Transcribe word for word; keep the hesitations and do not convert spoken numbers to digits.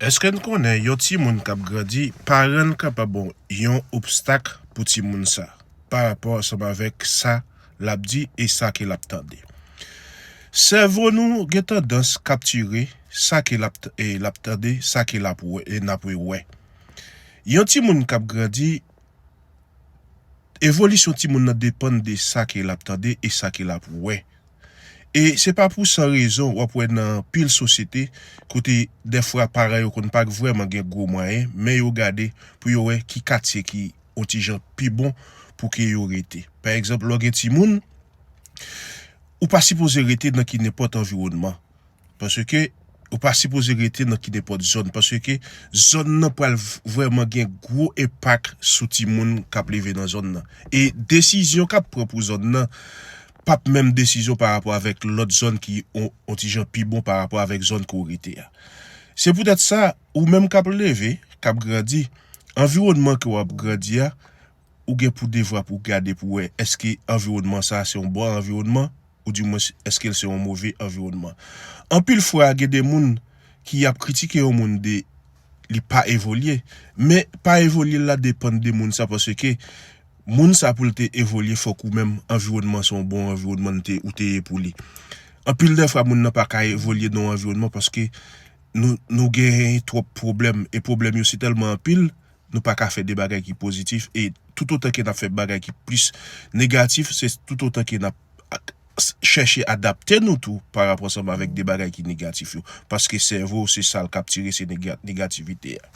Èske n konnen yon timoun k ap grandi, paran l kapab yon obstak pou timoun sa, pa rapò ansanm avèk sa l ap di e sa ke l ap tande? Sèvo nou gen tandans kaptire sa ke l ap, e l ap tande, sa ke l ap wè, e n ap wè. Yon timoun k ap grandi, evolisyon timoun nan depann de sa ke l ap tande e sa ke l ap wè. E se pa pou san rezon w ap wè nan pil sosyete kote dèfwa paran yo konn pa vrèman gen gwo mwayen, men yo gade pou yo wè ki katye ki yon ti jan pi bon pou ke yo rete. Pa egzanp, lè w gen timoun, ou pa sipoze rete nan ki nenpòt anviwònman. Paske ou pa sipoze rete nan ki nenpòt zòn. Paske zòn nan pral v- vrèman gen gwo enpak sou timoun k ap leve nan zòn nan. E desizyon k ap pran pou zòn nan p ap menm desizyon pa rapò avèk lòt zòn ki on, on ti jan pi bon pa rapò avèk zòn ke w rete a. Se poutèt sa, ou menm k ap leve, k ap grandi, anviwònman ke w ap grandi a, ou gen pou devwa pou gade pou wè èske anviwònman sa a se yon bon anviwònman, ou di mwens èske l se yon move anviwònman. Anpil fwa, gen de moun ki ap kritike yon moun de li pa evolye, men pa evolye l la depann de moun sa, paske moun sa pou l te evolye, fòk ou menm anviwònman se yon bon anviwònman te, ou te ye pou li. Anpil de fwa, moun nan pa ka evolye nan yon anviwònman paske nou, nou gen twòp pwoblèm, e pwoblèm yo si tèlman anpil, nou pa ka fè de bagay ki pozitif, e toutotan ke n ap fè bagay ki plis negatif, se toutotan ke n ap ak- s- chèche adapte nou tou pa rapò ansanm avèk de bagay ki negatif yo, paske sèvo se sa l kaptire, se nega- negativite a.